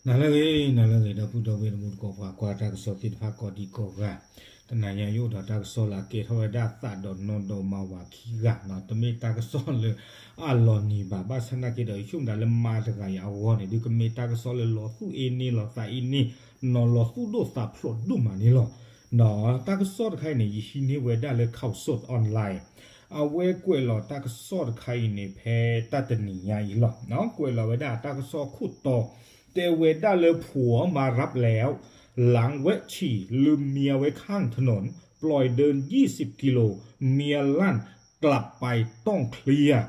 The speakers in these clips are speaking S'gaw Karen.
နၤလၢအဂ့ၤ နၤလၢအဂ့ၤ ဒီပုၢ်ဒီဝဲၢ်တံၤသကိး ပှၤကွၢ်တၢ်ကစီၣ်သ့ၣ်တဖၣ်ကိးဒံကိးဂၤ, တနၤညါယအိၣ်ဒီးတၢ်ကစီၣ်လၢအကဲထီၣ်ဝဲဒၣ်သးဒီးနီၢ်ဒီးမါဝၤခံဂၤနီၤ, တမ့ၢ်တၢ်ကစီၣ်လၢအလီၤနံၤဘၣ်, ဘၣ်ဆၣ်သနာ်က့ဒီး ယဆိကမိၣ်ဒၣ်လၢမါတဂၤအံၤအဂီၢ်န့ၣ် ဒုးကမ့ၢ်တၢ်ကစီၣ်လၢလီၤသူၣ်အ့န့ၢ်လီၤသးအ့န့ၢ်, နီၤလီၤသူၣ်ဒိၣ်သးဖျိးဒိၣ်မးန့ၣ်လီၤ. တၢ်ကစီၣ်တခါအံၤန့ၣ် ယဟံးန့ၢ်ဝဲဒၣ်လၢ Khaosod Online အဝဲကွဲးလီၤတၢ်ကစီၣ်တခါအံၤန့ၣ် ဖဲတၢ်တနံၤညါအံၤလီၤ. ကွဲးလီၤဝဲဒၣ်တၢ်ကစီၣ်အခိၣ်တီ, တဲဝဲဒၣ်လၢ ผัวมารับแล้ว หลังแวะฉี่ลืมเมียไว้ข้างถนน ปล่อยเดิน ยี่สิบกิโล เมียลั่น กลับไปต้องเคลียร์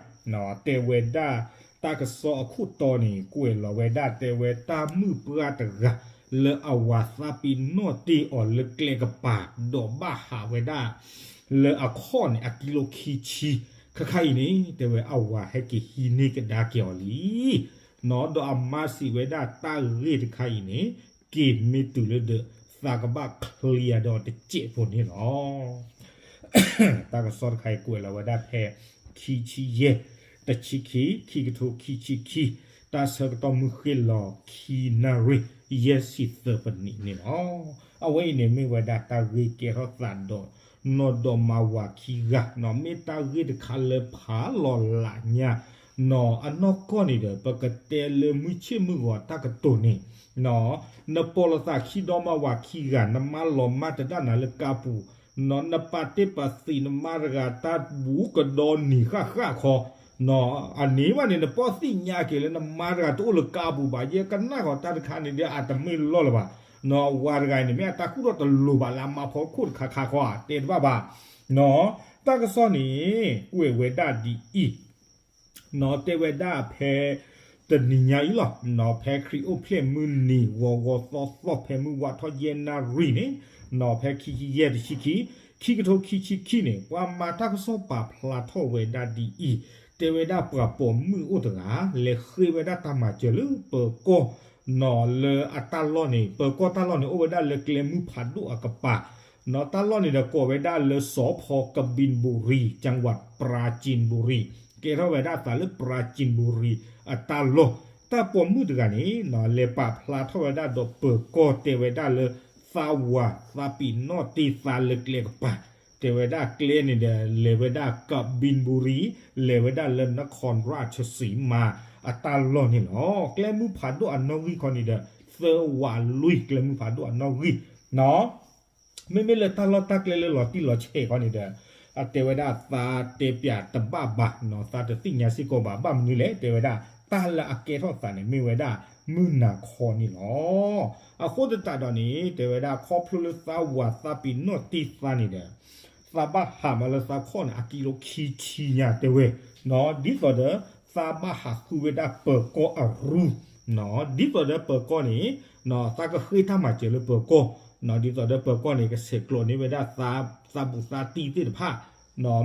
တဲဝဲဒၣ် တၢ်ကစီၣ်အခိၣ်တီန့ၣ် ကွဲးလီၤဝဲဒၣ် တဲဝဲတၢ်မုၣ်ပှၢ်တဂၤ လၢအဝၤသးပ့ၤနီၣ်တ့ၢ်အီၤလၢကျဲကပၤ ဒီးဘၣ်ဟးဝဲဒၣ် လၢအခီၣ်န့ၣ် အကံလိခံဆံ, ခဲခါအံၤန့ၣ် တဲဝဲအဝၤဟဲက့ၤဟံးန့ၢ်ကဒါက့ၤအီၤလံ ဒီးအမါစံးဝဲဒၣ်တၢ်ဂ့ၢ်တခါအံၤန့ၣ် က့ၤမ့ၢ်တုၤလၢဒီး သးကဘၣ် clear ဒီးတစဲးဖိန့ၣ်လီၤ. တၢ်ကစီၣ်တခါအံၤကွဲးလီၤဝဲဒၣ်ဖဲ ခံဆံယဲၢ် တဆံခံ ခံကထိခံဆံခံ, တၢ်ဆၢကတီၢ်မုၢ်ဃ့ၢ်လီၤခံနၣ်ရံၣ် ယဲၢ်ဆံသၢပနံးန့ၣ်လီၤ. အဝဲအံၤန့ၣ် မ့ၢ်ဝဲဒၣ်တၢ်ဂ့ၢ်ကဲထီၣ်သးဒီး နီၢ်ဒီးမါဝၤခံဂၤနီၤ, မ့ၢ်တၢ်ဂ့ၢ်တခါလၢဖးလီၤလးညါနီၤ, အနီၢ်ကီၢ်န့ၣ်ဒီး ပကတဲလၢမုၢ်ဆ့ၣ်မုၢ်ဂီၤတၢ်ကတိၤန့ၣ်နီၤ, နပိာ်လိာ်သးခံဒီမါဝၤခံဂၤ, နမါလီၤမၢ်တဒၣ်နၤလၢကါပူၤနီၤ, နပာ်တ့ၢ်ပာ်သံးနမါတဂၤ တၢ်ဘူးကဒီနံၤဃၣ်ဃၣ်ခီနီၤ, အန့ၣ်ဘၣ်န့ၣ် နပိာ်သ့ၣ်ညါက့ၤလၢနမါတဂၤတအိၣ်လၢကါပူၤဘၣ်, ယဲကနၣ်ဃီၤတၢ်တခါန့ၣ်ဒီး အတမ့ၢ်လီၢ်လၢၤဘၣ်နီၤ, ဝၤတဂၤအံၤန့ၣ် မ့ၢ်အတၢ်ကူၣ်ထီၣ်တလိၤဘၣ်လၢအမါဖီခိၣ်တခါခါခီဧါ, တဲတဘၣ်ဘၣ်နီၤ, တၢ်ကစီၣ်န့ၣ် ကွဲးဝဲဒၣ်ဒ်အံၤ နီၤ, တဲဝဲဒၣ်ဖဲတနံၤညါအံၤလီၤနီၤ, ဖဲခရံာ်အိၣ်ဖျဲၣ်မုၢ်နံၤ ဂီၤဂီၤသီသီ ဖဲမုၢ်ဝးထီၣ်ယဲၢ်နၣ်ရံၣ်န့ၣ်နီၤ, ဖဲခံဆံယဲၢ်တဆံခံ, ခံကထိခံဆံခံန့ၣ် ပှၤမၤတၢ်ကစီၣ်ပာ်ဖျါထီၣ်ဝဲဒၣ်ဒ်အံၤ, တဲဝဲဒၣ်ပှၤပိာ်မုၣ်အိၣ်တဂၤ လဲၤဃ့ဝဲဒၣ်တၢ်မၤစၢၤလၢပၢၤကီၢ်နီၤ, လၢအတၢ်လီၢ်န့ၣ် ပၢၤကီၢ်တၢ်လီၢ်န့ၣ် အိၣ်ဝဲဒၣ်လၢကျဲမုၢ်ဖးဒိၣ်အကပၤ နီၤ, တၢ်လီၢ်န့ၣ်ဒီးကိးဝဲဒၣ်လၢ สภ.กบินบุรี จังหวัดปราจีนบุรี, ကဲထီၣ်ဝဲဒၣ်အသးလၢ ပရၤကၠံဘူရံၤ အတၢ်လီၢ်, တၢ်ပိာ်မုၣ်တဂၤန့ၣ်နီၤ လဲၤပာ်ဖျါထီၣ်ဝဲဒၣ်ဒီးပၢၤကီၢ် တဲဝဲဒၣ်လၢ သးဝၤသးပ့ၤနီၣ်တ့ၢ်သးလၢကျဲကပၤ, တဲဝဲဒၣ်ကျဲန့ၣ်ဒီး လဲၤဝဲဒၣ်ကဘံဘူရံၤ, လဲၤဝဲဒၣ်လၢ นครราชสีมา အတၢ်လီၢ်န့ၣ်လီၤ. ကျဲမုၢ်ဖးဒိၣ်အနီၣ်ဂံၢ်ခီန့ၣ်ဒီး သၢဝးလွံၢ် ကျဲမုၢ်ဖးဒိၣ်အနီၣ်ဂံၢ်နီၤ မ့မ့ၢ်လၢတၢ်လီၢ်တၢ်ကျဲလၢလီၤတံၢ်လီၤဆဲးခီန့ၣ်ဒီး အတဲဝဲဒၣ်သးတဲပၠးတဘၣ်ဘၣ်နီၤ, သးတသ့ၣ်ညါစ့ၢ်ကီးဘၣ်, ဘၣ်မနုၤလဲၣ် တဲဝဲဒၣ် တၢ်လၢအကဲထီၣ်သးန့ၣ် မ့ၢ်ဝဲဒၣ်မုၢ်နၤခီန့ၣ်လီၤ. အဃိသတးဒီးန့ၣ် တဲဝဲဒၣ်ခီဖျိလၢသးဝၤသးပ့ၤနီၣ်တ့ၢ်သးန့ၣ်ဒီး သးဘၣ်ဟးမးလၢသးခီၣ်န့ၣ် အကံလိခံဆံညါတဲဝဲ, ဒ်သိးဒီး သးဘၣ်ဟးဃုဝဲဒၣ်ပၢၤကီၢ်အရူ, ဒ်သိးဒီးပၢၤကီၢ်န့ၣ် သးကဃ့တၢ်မၤစၢၤလၢပၢၤကီၢ်, ဒ်သိးဒီးပၢၤကီၢ်န့ၣ် ကဆဲးကျိးန့ၢ်ဝဲဒၣ် သးဘူးသးတံၢ်သ့ၣ်တဖၣ်,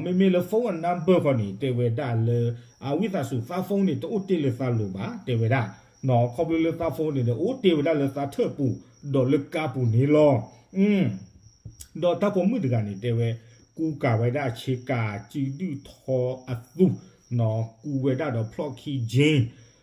မ့မ့ၢ်လၢ phone အ number ခီန့ၣ် တဲဝဲဒၣ်လၢ အဝံသးစူၤ သး phone န့ၣ် တအိၣ်တ့ၢ်လၢသးလိၤဘၣ် တဲဝဲဒၣ်, ခီဖျိလၢသး phone န့ၣ်ဒီး အိၣ်တ့ၢ်ဝဲဒၣ်လၢသးထၢၣ်ပူၤ ဒီးလၢကါပူၤန့ၣ်လီၤ. ဒီးတၢ်ပိာ်မုၣ်တဂၤန့ၣ် တဲဝဲ ကူကၤဝဲဒၣ်ဆ့ကၤစုဒုၣ်ထီအသူၣ်, ကူဝဲဒၣ်ဒီးဖျီၣ်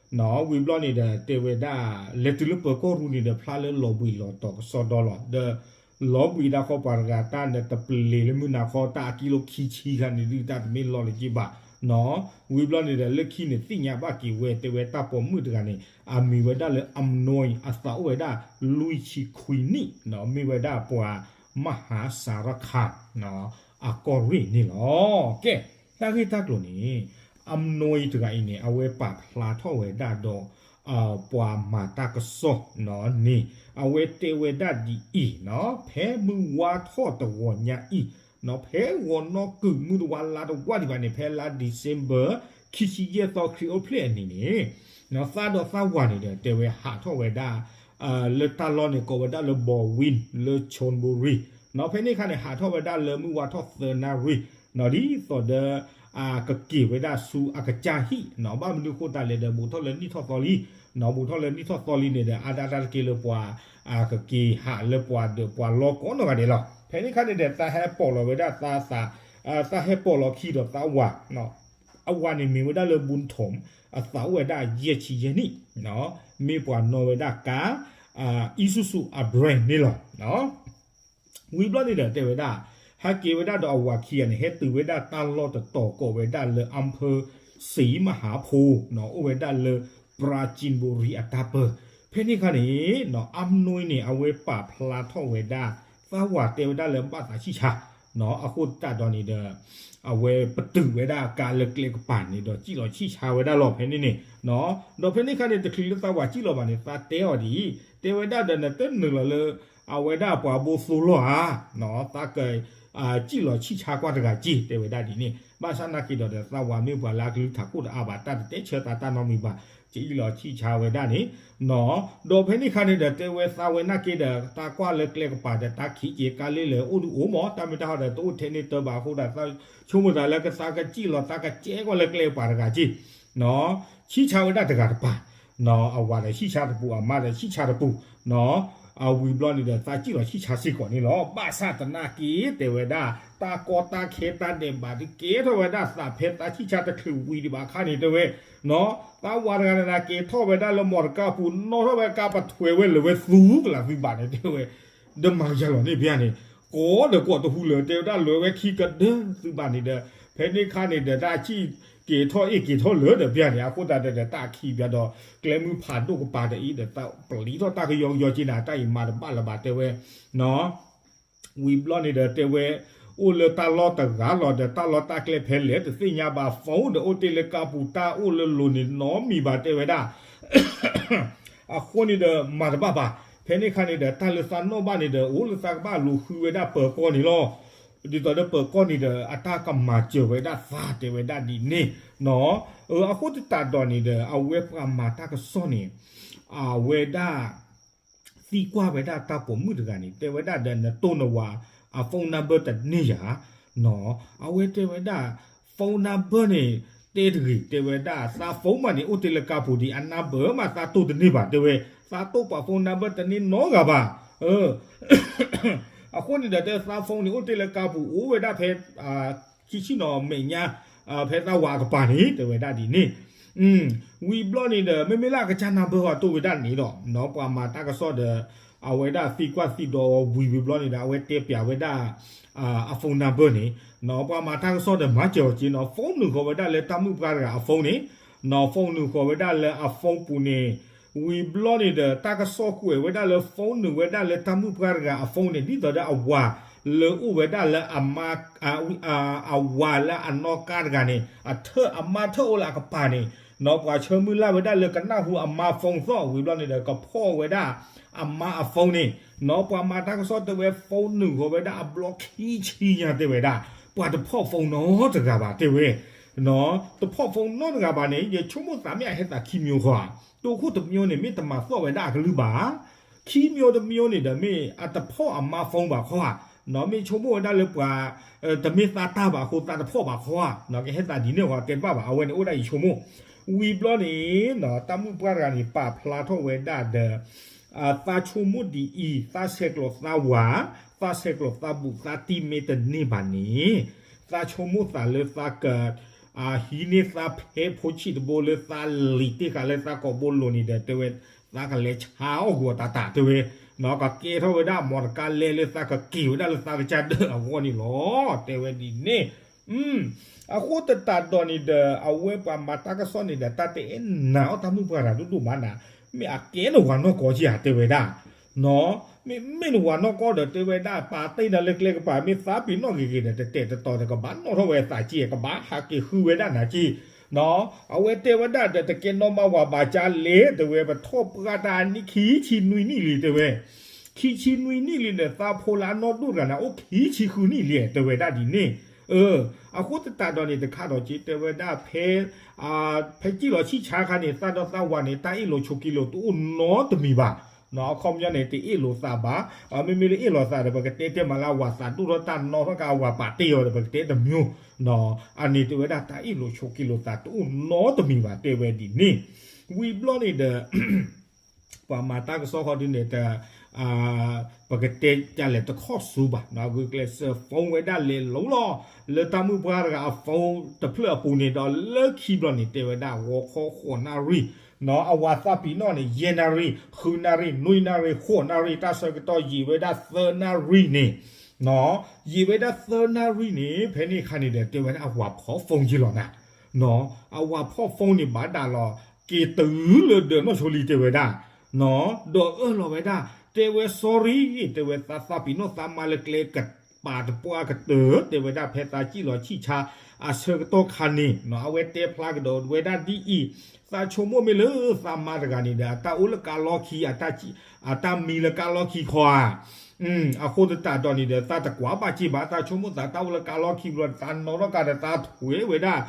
ခံက့, ဝံၤဘျီန့ၣ်ဒီး တဲဝဲဒၣ် လဲၤတုၤလၢပၢၤကီၢ်ရူန့ၣ်ဒီး ဖျါလၢလီၤဘှံးလီၤတီၤကစီဒီလီၤ, ဒီး လီၤဘှံးဒၣ်ဃီပှၤတဂၤတၢ်ဒီးတပျ့ၤလၢမုၢ်နၤခီ တၢ်အကံလိခံဆံခါန့ၣ်ဒုး တၢ်တမ့ၢ်လီၢ်လၢၤက့ဘၣ်, ဝံၤဘျီန့ၣ်ဒီး လၢခံန့ၣ်သ့ၣ်ညါဘၣ်က့ၤဝဲ တဲဝဲတၢ်ပိာ်မုၣ်တဂၤန့ၣ် အမံၤဝဲဒၣ်လၢ အမိၢ် အသးအိၣ်ဝဲဒၣ် လွံၢ်ဆံခွံနံၣ်, မ့ၢ်ဝဲဒၣ်ပှၤ မဟါစၤရခါ အကီၢ်ရ့ၣ်န့ၣ်လီၤ. ကဲ တၢ်ဂ့ၢ်တၢ်ကျိၤန့ၣ် အမိၢ်တဂၤအံၤန့ၣ် အဝဲပာ်ဖျါထီၣ်ဝဲဒၣ်ဒီး ပှၤမၤတၢ်ကစီၣ်န့ၣ် အဝဲတဲဝဲဒၣ်ဒ်အံၤ, ဖဲမုၢ်ဝါထီၣ်တဂီၤညါအံၤ, ဖဲဂီၤနီၢ်ကုာ်မုၢ်တဝါလါတဝါဒံးဘၣ်န့ၣ် ဖဲလါ December ခံဆံယဲၢ်သီ ခရံာ်အိၣ်ဖျဲၣ်အနံၤန့ၣ် သးဒီးသးဝၤန့ၣ်ဒီး တဲဝဲဟးထီၣ်ဝဲဒၣ် လၢတၢ်လီၢ်န့ၣ် ကိးဝဲဒၣ်လၢ ဘီဝံၣ် လၢ ခၠူၣ်ဘူရံၤ, ဖဲန့ၣ်အခါန့ၣ် ဟးထီၣ်ဝဲဒၣ်လၢမုၢ်ဝါထီၣ်သၢနၣ်ရံၣ်, ဒ်သိးဒီး ကက့ၤဝဲဒၣ်ဆူအကစၢ်ဟံၣ်, ဘၣ်မနုၤအဃိသတးလဲၣ်ဒီး ဘူးထီၣ်လၢနံၣ်ထီၣ်သီလံ, ဘူးထီၣ်လၢနံၣ်ထီၣ်သီလံန့ၣ်ဒီး အါဒၣ်တၢ်တက့ၢ်လၢပှၤ ကက့ၤဟးလၢပှၤဒၢးပှၤလီကိးနီၢ်ဂၤဒဲးလီၤ. ဖဲန့ၣ်အခါန့ၣ်ဒီး သးဟဲပိာ်လီၤဝဲဒၣ်သးသး, သးဟဲပိာ်လီၤခံဒီးသးဝၤ အဝၤန့ၣ်မ့ၢ်ဝဲဒၣ်လၢ ဘူထီၣ် အသးအိၣ်ဝဲဒၣ်ယဲၢ်ဆံယဲၢ်နံၣ်, မ့ၢ်ပှၤနီၣ်ဝဲဒၣ်ကါ Isuzu အ brand န့ၣ်လီၤ. ဝံၤဘျီန့ၣ်ဒီးတဲဝဲဒၣ် ဟဲက့ၤဝဲဒၣ်ဒီးအဝၤခံဂၤန့ၣ် ဟဲတုၤဝဲဒၣ်တၢ်လီၢ်တတီၤကိးဝဲဒၣ်လၢ အၣ်ဖၢၣ် သီမဟါဖိ အိၣ်ဝဲဒၣ်လၢ ပရၤစံဘူရံ အတၢ်ပၢၢ်, ဖဲန့ၣ်အခါန့ၣ် အၣ်နွံန့ၣ် အဝဲပာ်ဖျါထီၣ်ဝဲဒၣ် သးဝၤတဲဝဲဒၣ်လၢဘၣ်သးဆံၣ်ဆါ အဃိသတးဒီးန့ၣ်ဒီး အဝဲပတုာ်ဝဲဒၣ်ကါလၢကျဲကပၤန့ၣ်ဒီး စံၣ်လီၤဆံၣ်ဆါဝဲဒၣ်လီၤဖဲန့ၣ်န့ၣ်, ဒီးဖဲန့ၣ်အခါန့ၣ် တချုးလၢသးဝၤစံၣ်လီၤဘၣ်န့ၣ် သးတဲအီၤဒ်အံၤ, တဲဝဲဒၣ်ဒီးနတနုာ်လီၤလၢ အဝဲဒၣ်ပှၤဘိသိလီၢ်ဧါ, သးက စံၣ်လီၤဆံၣ်ဆါကွၢ်တဂၤက့ၤ တဲဝဲဒၣ်ဒ်န့ၣ်, ဘၣ်ဆၣ်နာ်က့ၤဒီးဒီး သးဝၤမ့ၢ်ပှၤလၢအကလုၢ်ထးခိၣ်တအါဘၣ် တၢ်တတဲဆၢသးတၢ်နီတမံၤဘၣ်, စံၣ်လီၤဆံၣ်ဆါဝဲဒၣ်န့ၣ် ဒီးဖဲန့ၣ်အခါန့ၣ်ဒီး တဲဝဲသးဝဲနာ်က့ၤဒီး တၢ်ကွၢ်လၢကျဲကပၤဒီး တၢ်ခံးက့ၤကါလ့လဲၣ် အိၣ်ဒုးအိၣ်မး တၢ်မ့ၢ်တၢ်ဟီဒီး တအိၣ်ထဲန့ၣ်တၢ်ဘၣ်အဃိဒီး သးဆိကမိၣ်သးလၢကသးကစံၣ်လီၤ သးကစဲကွၢ်လၢကျဲကပၤတဂၤက့ၤ ဆံၣ်ဆါဝဲဒၣ်တဂၤတပၤ, အဝၤဒီးဆံၣ်ဆါတပူၤ အမါဒီးဆံၣ်ဆါတပူၤ, အဝံၤဘျီန့ၣ်ဒီး သးစံၣ်လီၤဆံၣ်ဆါစ့ၢ်ကီးန့ၣ်လီၤ. ဘၣ်ဆၣ်သနာ်က့ တဲဝဲဒၣ် တၢ်ကီတၢ်ခဲတၢ်ဒဲးဘးဒုးကဲထီၣ်ဝဲဒၣ်သးဖဲသးဆံၣ်ဆါတချုးဝံၤဒံးဘၣ်အခါန့ၣ် တဲဝဲ သးဝၤတဂၤန့ၣ်ဒီး က့ၤထီၣ်ဝဲဒၣ်လၢမီၢ်တကါပူၤ နီၣ်ထီၣ်ဝဲကါပထွဲဝဲလၢၤဝဲသူကလးသုဘၣ်န့ၣ် တဲဝဲ ဒီးမၤကယၤလီၤန့ၣ် ဖဲန့ၣ် ကိးဒီးကိးတဟူလၢၤ တဲဝဲဒၣ်လၢၤဝဲခံကဒၢသုဘၣ်န့ၣ်ဒီး ဖဲန့ၣ်အခါန့ၣ်ဒီး တၢ်ဆံၣ်က့ၤထီၣ်အ့ၣ်က့ၤထီၣ်လၢၤဒီး ဖဲန့ၣ် အဃိသတးဒီး တၢ်ခံးပျီဒီး ကျဲမုၢ်ဖးဒိၣ်ကပၤဒီးအံၤဒီး တၢ်ပျံၤထီၣ်တၢ်ကယီကယီက့ၤနၤ တၢ်အံၤမၤတဘၣ်လၢၤဘၣ် တဲဝဲ ဝံၤဘျီန့ၣ်ဒီး တဲဝဲ အိၣ်လၢတၢ်လီၢ်တဂၤလီၤဒီး တၢ်လီၢ်တၢ်ကျဲဖဲလဲၣ် တသ့ၣ်ညါဘၣ် phone ဒီးအိၣ်တ့ၢ်လၢကါပူၤ တၢ်အိၣ်လၢလိၤန့ၣ် နီတမံၤဘၣ် တဲဝဲဒၣ် အဃိန့ၣ်ဒီး မၤတဘၣ်ဘၣ်. ဖဲန့ၣ်အခါန့ၣ်ဒီး တၢ်လၢသးနီၣ်ဘၣ်န့ၣ်ဒီး အိၣ်လၢသးကဘၣ်လူၤဃုဝဲဒၣ်ပၢၤကီၢ်န့ၣ်လီၤ. ဒ်သိးဒီးပၢၤကီၢ်န့ၣ်ဒီး အတၢ်ကမၤစၢၤဝဲဒၣ်သး တဲဝဲဒၣ်ဒ်န့ၣ် အဃိသတးဒီးန့ၣ်ဒီး အဝဲပှၤမၤတၢ်ကစီၣ်န့ၣ် အဝဲဒၣ် သံကွၢ်ဝဲဒၣ်တၢ်ပိာ်မုၣ်တဂၤန့ၣ် တဲဝဲဒၣ်ဒီး နတိၢ်နဝၤ အ phone number တန့ၢ်ယၤ, အဝဲတဲဝဲဒၣ် phone number န့ၣ် တဲတဂ့ၤ တဲဝဲဒၣ် သး phone မးန့ၣ် အိၣ်တ့ၢ်လၢကါပူၤဒံး အ number မး သးတိၢ်တန့ၢ်ဘၣ် တဲဝဲ သးတိၢ်ပှၤ phone number တန့ၢ်နီတဂၤဘၣ်. အဃိန့ၣ်ဒီး တဲသး phone န့ၣ် အိၣ်တ့ၢ်လၢကါပူၤ အိၣ်ဝဲဒၣ်ဖဲ ခံဆံနီၤမဲာ်ညါ ဖဲသးဝၤအကပၤန့ၣ် တဲဝဲဒၣ်ဒ်န့ၣ် ဝံၤဘျီန့ၣ်ဒီး မ့မ့ၢ်လၢအကစၢ် number အတိၢ်ဝဲဒၣ်န့ၣ်ဒီး ပှၤမၤတၢ်ကစီၣ်ဒီး အဝဲဒၣ်သံကွၢ်သံဒိးဝံၤဝံၤဘျီန့ၣ်ဒီး အဝဲတဲပျးဝဲဒၣ် အ phone number န့ၣ် ပှၤမၤတၢ်ကစီၣ်ဒီးမၤစၢၤအီၤက့ၤနီၤ phone နုာ်ဃီၤဝဲဒၣ်လၢတၢ်မုၣ်ပှၢ်တဂၤအ phone န့ၣ် နီၤ phone နုာ်ဃီၤဝဲဒၣ်လၢအ phone ပူၤန့ၣ် ဝံၤဘျီန့ၣ်ဒီး တၢ်ကစီၣ်ကွဲးဝဲဒၣ်လၢ phone နုာ်ဝဲဒၣ်လၢတၢ်မုၣ်ပှၢ်တဂၤအ phone န့ၣ် ဒ်သိးဒီးအဝၤလၢအိၣ်ဝဲဒၣ်လၢအမါ အဝၤလၢအနီၣ်ကါတဂၤန့ၣ် အထၢၣ်အမါထၢၣ်အိၣ်လၢအကပၤန့ၣ် နီၤ ပှၤဆၢမုၢ်လၢ်ဝဲဒၣ်လၢကနၢ်ဟူအမါ phone သီၣ် ဝံၤဘျီန့ၣ်ဒီး ကဖီၣ်ဝဲဒၣ်အမါအ phone န့ၣ် နီၤ ပှၤမၤတၢ်ကစီၣ်တဲဝဲ phone နုာ်ဃီၤဝဲဒၣ်အဘျီခံဆံညါတဲဝဲဒၣ် ပှၤတဖီၣ် phone နီတဂၤဘၣ်တဲဝဲ တဖီၣ် phone နီတဂၤဘၣ်န့ၣ် ယဆိကမိၣ်သးမ့ၢ်အဟဲသးခံမျိုးဃီဧါ, တိခိၣ်တမျိုးန့ၣ် မ့ၢ်တမၤသီၣ်ဝဲဒၣ်အကလုၢ်ဘၣ်ဧါ, ခံမျိုးတမျိုးန့ၣ်ဒီး မ့ၢ်အတဖီၣ်အမါ phone ဘၣ်ဃီဧါ, မ့ၢ်ဆိကမိၣ်ဝဲဒၣ်လၢပှၤ တမ့ၢ်သးတၢ်ဘၣ်အဃိ သးတဖီၣ်ဘၣ်ဃီဧါ, ကဟဲသးဒ်န့ၣ်ဃီ တဲတဘၣ်ဘၣ် အဝဲန့ၣ်အိၣ်ဒၣ်ယဆိကမိၣ်, ဝံၤဘျီန့ၣ် တၢ်မုၣ်ပှၢ်တဂၤန့ၣ် ပာ်ဖျါထီၣ်ဝဲဒၣ်ဒီး သးဆိကမိၣ်ဒ်အံၤ သးဆဲးကျိးသးဝၤ, သးဆဲးကျိးသးဘူးသးတံၢ်မ့ၢ်တန့ၢ်ဘၣ်န့ၣ်, သးဆိကမိၣ်သးလၢသးက ဟံးန့ၢ်သးဖဲဖိဆံးတဘိလၢသးလံၤတ့ၢ်ဃာ်လၢသးကိာ်ဘိလိၤန့ၣ်ဒီး တဲဝဲ သးကလဲၤဆါအီၣ်ဂီၤတၢ်တၢ်တဲဝဲ, ကကဲထီၣ်ဝဲဒၣ်မီတကါလဲလၢသးကက့ၤဝဲဒၣ်လၢသးကစၢ်ဒၢးအဂီၢ်န့ၣ်လီၤ တဲဝဲဒ်န့ၣ် အဃိသတးဒီးန့ၣ်ဒီး အဝဲပှၤမၤတၢ်ကစီၣ်န့ၣ်ဒီး တၢ်တအဲၣ်နာ်အီၣ်တၢ်မုၣ်ပှၢ်တဂၤဒိၣ်ဒိၣ်မးနၤ, မ့ၢ်အကဲနဝၤနီၢ်ကီၢ်က့ဧါ တဲဝဲဒၣ်, မ့မ့ၢ်နဝၤနီၢ်ကီၢ်ဒီး တဲဝဲဒၣ် ပာ်တ့ၢ်နၤလၢကျဲကပၤ မ့ၢ်သးပ့ၤနီၣ်ဂ့ၤဂ့ၤဒီး တတဲာ်တတီၤဒီး ကဘၣ်နီၣ်ထီၣ်ဝဲသးက့ ကဘၣ်ဟးက့ၤဃုဝဲဒၣ်နၤက့ အဝဲတဲဝဲဒၣ်ဒီး တကဲနီၢ်မါဝၤဘၣ်ကၢ်လဲၣ် တဲဝဲ ပထီၣ်ပှၢ်တၢ်နံၣ်ခံဆံနွံနံၣ်လံ တဲဝဲ, ခံဆံနွံနံၣ်လံဒီး သးဖိလၢအနီၢ်ဒိၣ်တဂၤန့ၣ် အိၣ်ခံဆံဃုနံၣ်လံ တဲဝဲဒၣ်ဒ်န့ၣ်, အဃိသတးဒီးန့ၣ် တခါဒီးက့ တဲဝဲဒၣ်ဖဲ ဖဲစံၣ်လီၤဆံၣ်ဆါခါန့ၣ် သးဒီးသးဝၤန့ၣ် တၢ်အ့ၣ်လိာ်ဆိးက့လိာ်တအိၣ်နီတမံၤဘၣ်, အခီပညီန့ၣ် တအ့ၣ်လိာ်သးဘၣ်, မ့မ့ၢ်လၢအ့ၣ်လိာ်သးဒီး ပကတဲတဲမးလၢအဝၤသးဒိၣ်ထီၣ်တၢ်နီၣ်ထီၣ်က့ အဝၤပာ်တ့ၢ်အီၤဒီး ပကတဲတမျိုး, အန့ၣ်တဲဝဲဒၣ်တၢ်အ့ၣ်လိာ်ဆိးက့လိာ်သးတအိၣ်နီတမံၤဘၣ် တဲဝဲဒ်န့ၣ်, ဝံၤဘျီန့ၣ်ဒီး ပှၤမၤတၢ်ကစီၣ်ဃီဒ်န့ၣ် တ ပကတဲဒ်လဲၣ်တခီၣ်ဆူဘၣ်, ဂုာ်ကျဲးစၢး phone ဝဲဒၣ်လဲၤလိၤလီၤ လၢတၢ်မုၣ်ပှၢ်တဂၤအ phone တဖျၢၣ်အပူၤန့ၣ်ဒီး လၢခံဘျီန့ၣ် တဲဝဲဒၣ်ဂီၤခီဃိးနၣ်ရံၣ်, အဝၤသးပ့ၤနီၣ်န့ၣ် ယဲၢ်နၣ်ရံၣ်, ဃုနၣ်ရံၣ်, နွံနၣ်ရံၣ်, ဃိးနၣ်ရံၣ်, တၢ်ဆၢကတီၢ်ယံာ်ဝဲဒၣ်သၢနၣ်ရံၣ်န့ၣ်, ယံာ်ဝဲဒၣ်သၢနၣ်ရံၣ်န့ၣ် ဖဲန့ၣ်အခါန့ၣ်ဒီး တဲဝဲဒၣ်အဝၤဖီၣ် phone ယံလီၤနၤ, အဝၤဖီၣ် phone န့ၣ် ဘၣ်ဒၣ်လီၤ က့ၤတုၤလၢဒၢးနီၢ်ဆိလံ တဲဝဲဒၣ်, ဒီးအၢၣ်လီၤဝဲဒၣ် တဲဝဲ sorry တဲဝဲ သးသးပ့ၤနီၣ်သးမါလၢကျဲကပၤတပှၢ်ကတၢၢ် တဲဝဲဒၣ် ဖဲသးစံၣ်လီၤဆံၣ်ဆါအဆၢကတီၢ်ခါန့ၣ် အဝဲတဲဖျါကဒီးဝဲဒၣ်ဒ်အံၤ, သးဆိကမိၣ်မ့ၢ်လၢသးမါတဂၤန့ၣ်ဒီး အတၢ်အိၣ်လၢကါလီၢ်ခံ, အတၢ်မံလၢကါလီၢ်ခံခီဧါ အဃိသတးဒီးန့ၣ်ဒီး သးတကွၢ်ဘၣ်က့ၤဘၣ် သးဆိကမိၣ်သးတၢ်အိၣ်လၢကါလီၢ်ခံဘျီ သးနီၣ်ထီၣ်ကါဒီးသးထွဲဝဲဒၣ်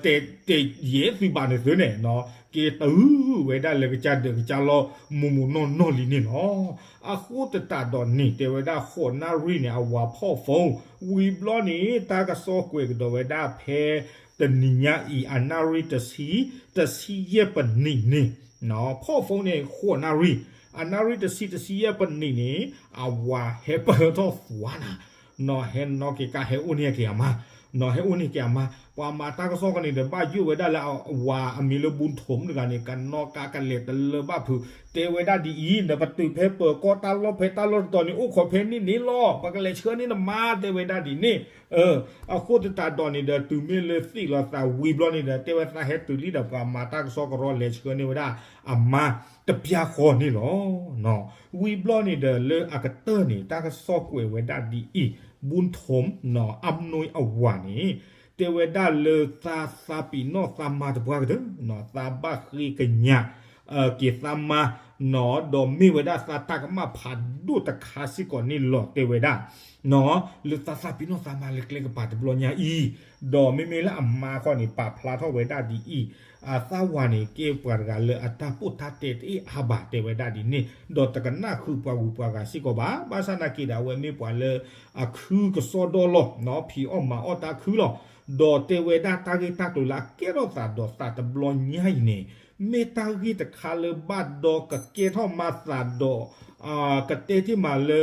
တဲယဲၢ်သုဘၣ်န့ၣ်သုန့ၣ်, က့ၤတုၤဝဲဒၣ်လၢကစၢ်ဒၢးကစၢ်လီၢ် မိၢ်မိၢ်နီၢ်နီၢ်လံန့ၣ်လီၤ. အဃိသတးဒီးန့ၣ် တဲဝဲဒၣ်ဃိးနၣ်ရံၣ်န့ၣ် အဝၤဖီၣ် phone ဝံၤဘျီန့ၣ် တၢ်ကစီၣ်ကွဲးကဒီးဝဲဒၣ်ဖဲ တနံၤညါအံၤ အနၣ်ရံၣ်တဆံ တဆံယဲၢ်ပနံးန့ၣ်, ဖီၣ် phone န့ၣ် ဃိးနၣ်ရံၣ်, အနၣ်ရံၣ်တဆံ တဆံယဲၢ်ပနံးန့ၣ် အဝၤဟဲပၢၢ်ထီၣ်သွါနၤ, ဟဲနီၣ်က့ၤကါ ဟဲအိၣ်န့ၢ်က့ၤအမါ, ဟဲအိၣ်န့ၢ်က့ၤအမါ, ပှၤမၤတၢ်ကစီၣ်ဃီန့ၣ်ဒီး ဘၣ်ယိၣ်ဝဲဒၣ်လၢအဝၤအမံၤလၢ ဘူးထိမ် တဂၤန့ၣ် ကနီၣ်ကါကလဲၤတလၢဘၣ်ဖုး, တဲဝဲဒၣ်ဒ်အံၤ နပတုာ်ဖဲပၢၤကီၢ်တၢ်လီၢ်ဖဲတၢ်လီၢ်တတီၤန့ၣ် အိၣ်ခိးဖဲန့ၣ်န့ၣ်လီၤ, ပကလဲၤဆှၢန့ၢ်နမါ တဲဝဲဒၣ်ဒ်န့ၣ် အဃိသတးဒီးန့ၣ်ဒီး တုၤမ့ၢ်လၢသ့ၣ်လီၤသးဝံၤဘျီန့ၣ်ဒီး တဲဝဲသးဟဲတုၤလံဒီး ပှၤမၤတၢ်ကစီၣ်ကရီလဲၤဆှၢန့ၢ်ဝဲဒၣ်အမါတပျၢ်ဃီန့ၣ်လီၤ. ဝံၤဘျီန့ၣ်ဒီး လၢအကတၢၢ်န့ၣ် တၢ်ကစီၣ်ကွဲးဝဲဒၣ်ဒ်အံၤ, ဘူးထိမ် အမ်နွံအဝၤန့ၣ် တဲဝဲဒၣ်လၢသးသးပ့ၤနီၣ်သးမါတပှၢ်ကတၢၢ်, သးဘၣ်ဃ့ကညး က့ၤသးမါ ဒီးမ့ၢ်ဝဲဒၣ်သးတၢ်ကမၣ်ဖးဒိၣ်တခါစ့ၢ်ကီးန့ၣ်လီၤ တဲဝဲဒၣ်, လၢသးသးပ့ၤနီၣ်သးမါလၢကျဲကပၤတဘျီညါအံၤ, ဒီးမ့မ့ၢ်လၢအမါခီန့ၣ် ပာ်ဖျါထီၣ်ဝဲဒၣ်ဒ်အံၤ, အသးဝၤန့ၣ် ကဲပှၤတဂၤလၢအတၢ်ပိၢ်တၢ်တဲတအ့ၣ်အါဘၣ် တဲဝဲဒၣ်ဒ်န့ၣ်, ဒီးတကနၣ်ဃုာ်ပှၤဂုၤပှၤဂၤစ့ၢ်ကီးဘၣ်, ဘၣ်ဆၣ်နာ်က့ဒီး အဝဲမ့ၢ်ပှၤလၢအခုကစီၣ်ဒီလီၤ, ဖံးအီၣ်မၤအီၣ်တၢ်ခုလီၤ, ဒီးတဲဝဲဒၣ်တၢ်ဂ့ၢ်တၢ်ကျိၤလၢအကဲထီၣ်သးဒီးသးတဘျီညါအံၤန့ၣ် မ့ၢ်တၢ်ဂ့ၢ်တခါလၢဘၣ်ဒီးကကဲထီၣ်မၤသးဒီး ကတဲတ့ၢ်မးလၢ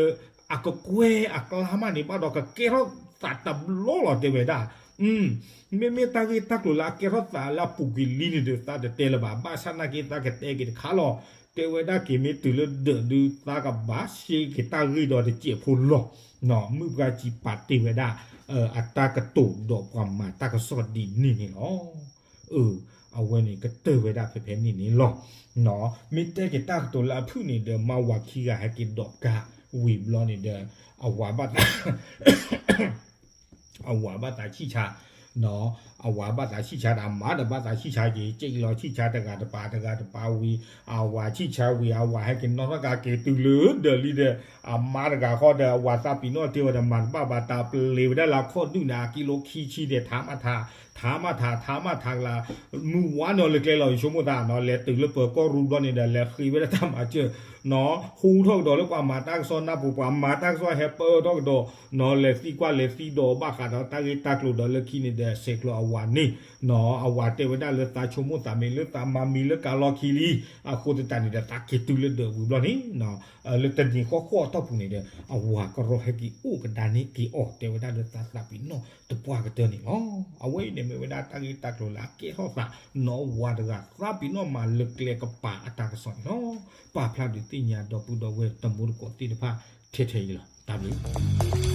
အကကွဲၢ်အကျါမးန့ၣ် ဘၣ်ဒီးကကဲထီၣ်သးတဘျီလီၤ တဲဝဲဒၣ်, မ့မ့ၢ်တၢ်ဂ့ၢ်တၢ်ကျိၤလၢအကဲထီၣ်သးလၢအပူၤကွံာ်လံန့ၣ်ဒီး သးတတဲလၢၤဘၣ်, ဘၣ်ဆၣ်နာ်က့သးကတဲက့ၤတခါလီၤ, တဲဝဲဒၣ်က့ၤမ့ၢ်တုၤလၢဒၢးဒုး သးကဘၣ်ရှဲက့ၤတၢ်ဂ့ၢ်ဒီးတစဲးဖိလီၤ, မုၣ်ပှၢ်စံးပာ်တ့ၢ်ဝဲဒၣ် အတၢ်ကတိၤဒီးပှၤမၤတၢ်ကစီၣ်ဒ်န့ၣ်န့ၣ်လီၤ. အဝဲန့ၣ်ကတၢၢ်ဝဲဒၣ်ဖဲဖဲန့ၣ်န့ၣ်လီၤ. မ့ၢ်တဲက့ၤတၢ်ကတိၤလၢအဖုၣ်န့ၣ်ဒီး မါဝၤခံဂၤဟဲက့ၤဒိးကါဝံၤဘျီန့ၣ်ဒီး အဝၤဘၣ်သး အဝၤဘၣ်သးဆံၣ်ဆါ, အဝၤဘၣ်သးဆံၣ်ဆါဒီး အမါဒီးဘၣ်သးဆံၣ်ဆါက့ၤ က့ၤလီၤဆံၣ်ဆါတဂၤတပၤ တဂၤတပၤဝံၤ အဝၤဆံၣ်ဆါဝံၤ အဝၤဟဲက့ၤနီၣ်ထီၣ်ကါက့ၤတုၤလၢဒၢးလံဒီး အမါတဂၤဃီဒီး အဝၤသးပ့ၤနီၣ်တ့ၢ်ဝဲဒီး မၤတဘၣ်ဘၣ်တၢ်ပျ့ၤဝဲဒၣ်လၢအခီၣ်ဒုၣ်န့ၣ် အကံလိခံဆံဒီး ထါမးထါ ထါမးထါ ထါမးထါကလါ မုၢ်ဝါန့ၣ်လၢကျဲလီၤ ယဆိကမိၣ်သးနီၤ လဲၤတုၤလၢပၢၤကီၢ်ရူဘျီန့ၣ်ဒီး လဲၤဃ့ဝဲဒၣ်တၢ်မၤစၢၤနီၤ ဟူထီၣ်ကဒီးလၢပှၤမၤတၢ်ကစီၣ်နၢ်ပူၤ ပှၤမၤတၢ်ကစီၣ်ဟဲပၢၢ်ထီၣ်ကဒီးနီၤ လဲၤသံကွၢ်လဲၤသံဒိးဘၣ်ဃးဒီးတၢ်ဂ့ၢ်တၢ်ကျိၤဒီးလၢခံန့ၣ်ဒီး ဆဲးကျိးအဝၤန့ၣ်နီၤ အဝၤတဲဝဲဒၣ်လၢသးဆိကမိၣ်သးမ့ၢ်လၢသးမၤမံၤလၢကါလီၢ်ခံလံ အဃိသတးန့ၣ်ဒီး သးက့ၤတုၤလၢဒၢးဝံၤဘျီန့ၣ်နီၤ လၢတနံၤဃီဃီအတီၢ်ပူၤန့ၣ်ဒီး အဝၤကရီဟဲက့ၤအိၣ်ကဒါန့ၢ်က့ၤအီၤ တဲဝဲဒၣ်လၢသးသးပ့ၤနီၣ်တပှၢ်ကတၢၢ်န့ၣ်လီၤ. အဝဲအံၤန့ၣ်မ့ၢ်ဝဲဒၣ်တၢ်ဂ့ၢ်တၢ်ကျိၤလၢအကဲထီၣ်သးနီၤ ဝၤတဂၤသးပ့ၤနီၣ်မၤလၢကျဲကပၤအတၢ်ကစီၣ်န့ၣ်လီၤ. ပာ်ဖျါဒုးသ့ၣ်ညါဒီပုၢ်ဒီဝဲၢ်တံၤသကိးသ့ၣ်တဖၣ်ထဲထဲအံၤလီၤ. တၢ်ဘျုး